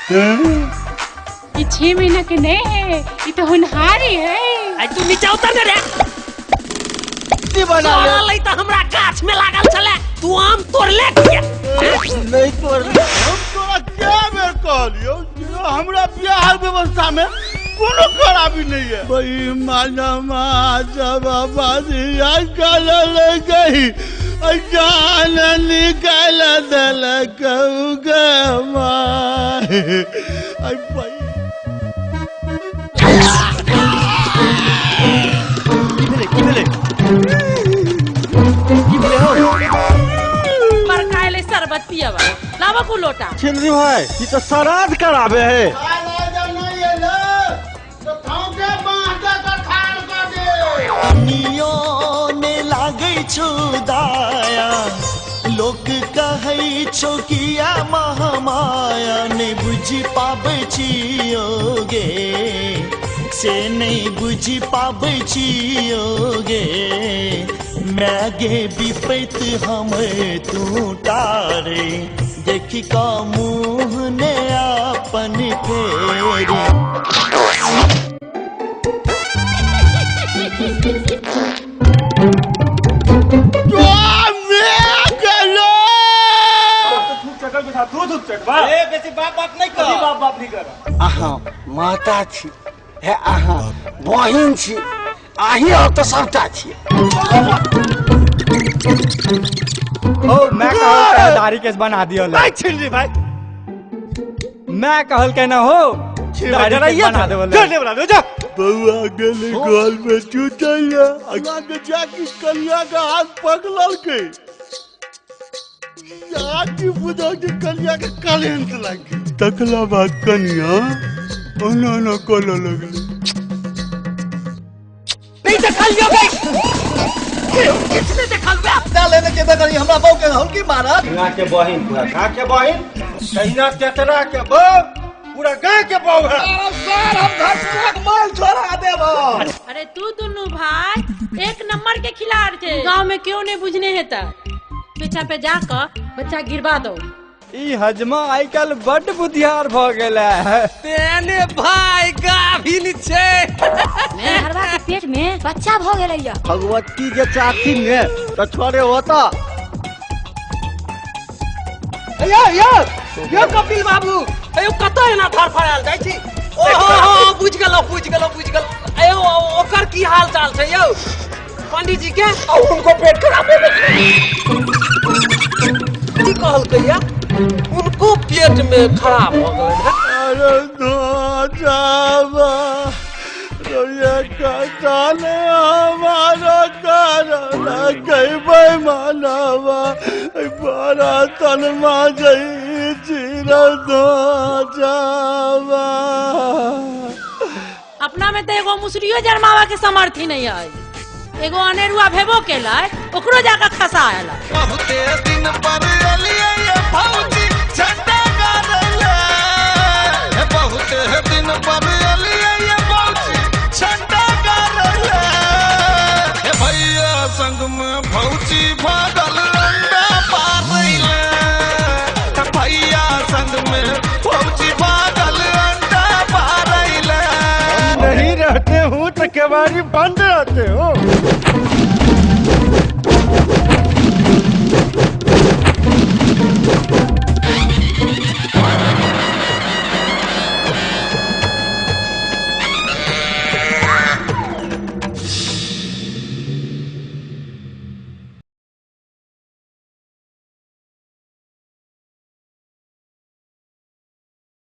ये 6 महीना के नहीं है, ये तो होनहारी है। आई तू नीचा उतर ने रे। बना ले त हमरा गाछ में लागल छले, तू आम तोड़ ले किया? नहीं तोड़। हम तोरा क्या बेर कहलियौ हमरा बियाह व्यवस्था में कोनो खराबी नहीं है। भाई माना माँ बाबा जी कल ले गई जान निकाल दिल गे भाई। मरकाइले शरबत पियबा, लावा को लोटा। छिंदरी भाई ये तो श्राद्ध करावे है। ने लागै छौ दाया, लोक कहै छौ किया महामाया, नहि बुझि पाबै छियौ गे, से नहि बुझि पाबै छियौ गे, माय गे विपैत हमर तू टारे, देखि कऽ मुँह ने अपन फेरी। अहाँ माता छी हे, अहाँ बहिन छी, अहीं और तो सबटा छी। ओ मैं कहल दाढ़ी केस बना दियो ले। छिंदरी भाई मैं कहल के ना हो दाढ़ी केस बना देवल। चल बना दो जा। बउआ गेलै घर में चुटैया, अगा के जाके कनिया के हाथ पकड़लकै, की बुझा के कनिया के करेंट लागि गेल। तकला बाद कनिया ओना ओना करऽ लगलै। नहीं देखलियो गे, किसने देखलबे? लेने के करी हमरा बहू के हौल की मारत। ना के बहिन पूरा गाँव के बहिन, कहिना तेतरा के बहू पूरा गाँव के बहू है। सर हम धसक माल छोड़ा देबो। अरे तू दुनू भाई एक नंबर के खिलाड़ी छे, गांव में क्यों नहीं बुझने हेता। पीछा पे जाकर बच्चा गिरवा दो। ई हजमा आई कल बड बुधियार भ गेल है। तेने भाई गाभिन छे। हरवा के पेट में बच्चा भ गेलैया। भगवती जे चाहथिन ने त छोड़े होता। यो यो यो कपिल बाबू, अयो कतऽ एना धरफड़ायल जाइ छी? ओहो हो बुझ गेलौ बुझ गेलौ बुझ गेलौ। अयो ओकर की हाल चाल छै यौ पंडित जी के? और उनको पेट खराब हो गेल। की कहलकैया? उनको पेट में खराब हो गेल। अरे दो जावा रोया काने हमारा कारण गई बेमानवा, बड़ा तनमा जई चिर दो जावा। अपना में तो एगो मुसरियो जरमावा के समर्थी नहीं है, एगो अनेरुआ भेबो केलै ओकरो जाकर खसा आयल। बहुते दिन पर एलियै भौजी झंडा गाड़ले, बहुते दिन पर एलियै भौजी झंडा गाड़ले, भैया संग में भौजी भागल अंडा पारले, भैया संग में भौजी भागल अंडा पारले। नहीं रहते हूँ तो केवाड़ी बंद रहते हो।